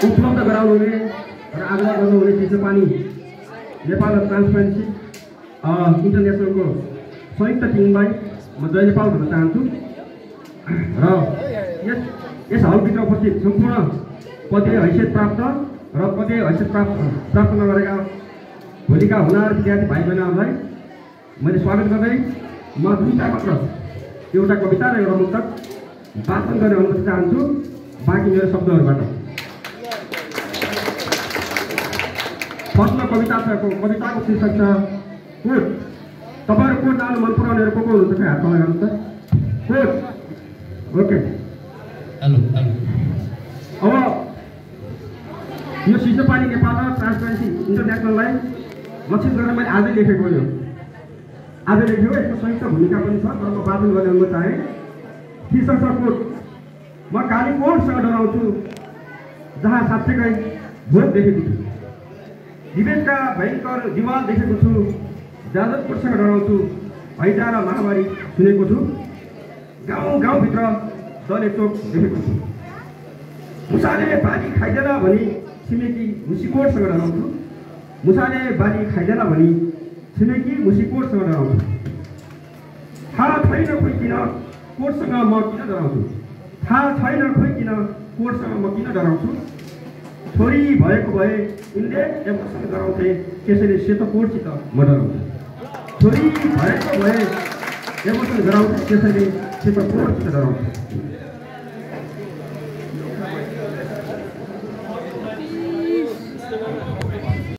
उपलब्ध गराउनुहुने र आग्रह गर्नुहुने चिसो पानी नेपाल ट्रान्सपेरेन्सी इन्टरनेसनलको संयुक्त टिमलाई म जय नेपाल भन्न चाहन्छु र यस हलभित्र उपस्थित सम्पूर्ण पदीय हैसियत प्राप्त र पदीय हैसियत प्राप्त नगरेका भोलिका हुनार विद्यार्थी भाइ बहिनीहरूलाई मैले स्वागत गर्दै म दुईटा मात्र एउटा कविता र एउटा मुक्तक वाचन गर्ने अनुमति चाहन्छु बाँकी मेरो शब्दहरूबाट। फर्स्टमा कविताको शीर्षक छ कोट। तपाईँहरू कोट जानु मन पराउनेहरू को हुनुहुन्छ खै हात तल गर्नुहोस् त। Coat okay. अब यो चिसो पानी नेपाल र ट्रान्सपेरेन्सी इन्टरनेसनललाई लक्षित गरेर मैले आजै लेखेको यो आजै लेखेको यसको संयुक्त भूमिका पनि छ तर म वाचन गर्ने अनुमति चाहेँ। शीर्षक छ कोट। म काली कोटसँग डराउँछु जहाँ साँच्चैकै भोट देखेको छु, विवेकका भयङ्कर दिवाल देखेको छु, जाजरकोटसँग डराउँछु हैजा र महामारी सुनेको छु, गाउँभित्र दले चोक देखेको छु, मुसाले बाली खाइदेन भनी छिमेकी मुसिकोटसँग डराउँछु, मुसाले बाली खाइदेन भनी छिमेकी मुसिकोटसँग डराउँछु, थाहा छैन खोइ किन कोटसँग म किन डराउँछु, थाहा छैन खोइ किन कोटसँग म किन डराउँछु, छोरी भएको भए उनले एमसँग डराउँथे त्यसैले सेतो कोटसित म डराउँछु, छोरी भएको भए एमसँग डराउँथे त्यसैले सेतो कोटसित डराउँछु।